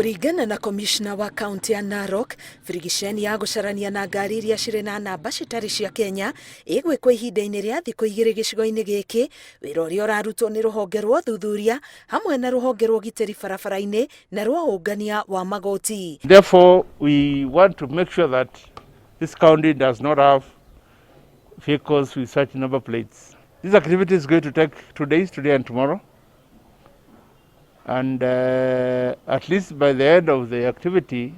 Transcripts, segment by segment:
Kũringana na komishna wa kaunti ya Narok, birigiceni ya gũcarania na ngari iria cirĩ na namba citarĩ cia Kenya ĩgwĩkwo ihinda-inĩ rĩa thikũ igĩrĩ gĩcigo-inĩ gĩkĩ, wĩra ũrĩa ũrarutwo nĩ rũhonge rwa ũthuthuria hamwe na rũhonge rwa ũgitĩri barabara-inĩ na rwa ũngania wa magoti. Therefore, we want to make sure that this county does not have vehicles with such number plates. This activity is going to take 2 days, today and tomorrow. And at least by the end of the activity,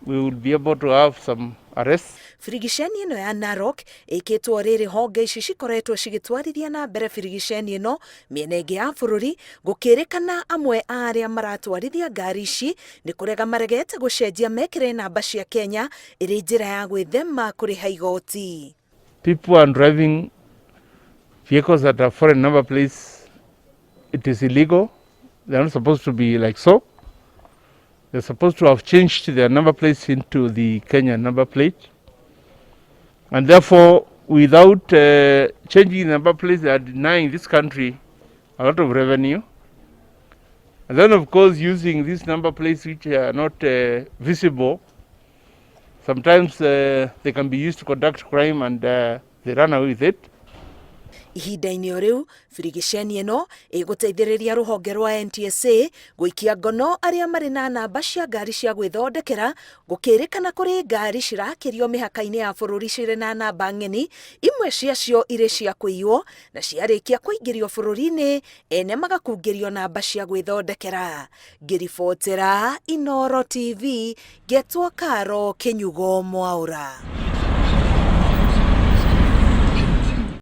we will be able to have some arrests. Birigiceni ĩno ya Narok ĩkĩtwo rĩrĩ honge ici cikoretwo cigĩtwarithia na mbere birigiceni ĩno mĩena ĩngĩ ya bũrũri, gũkĩrĩkana amwe a arĩa maratwarithia ngari ici nĩ kũrega maregete gũcenjia mekĩre namba cia Kenya ĩrĩ njĩra ya gwĩthema kũrĩha igoti. People are driving vehicles that have foreign number plates. It is illegal. They are not supposed to be like so. They're supposed to have changed their number plates into the Kenyan number plate. And therefore, without changing the number plates, they are denying this country a lot of revenue. And then, of course, using these number plates which are not visible, sometimes they can be used to conduct crime and they run away with it. Ihinda-inĩ o rĩu, birigiceni ĩno ĩgũteithĩrĩria rũhonge rwa NTSA gũikia ngono arĩa marĩ na namba cia ngari cia gwĩthondekera, gũkĩrĩkana kũrĩ ngari cirakĩrio mĩhaka-inĩ ya bũrũri cirĩ na namba ng'eni, imwe ciacio irĩ cia kũiywo, na ciarĩkia kũingĩrio bũrũri-inĩ ene magakungĩrio namba cia gwĩthondekera. Ngĩribotera Inooro TV, ngetwo Karo Kĩnyugo Mwaũra.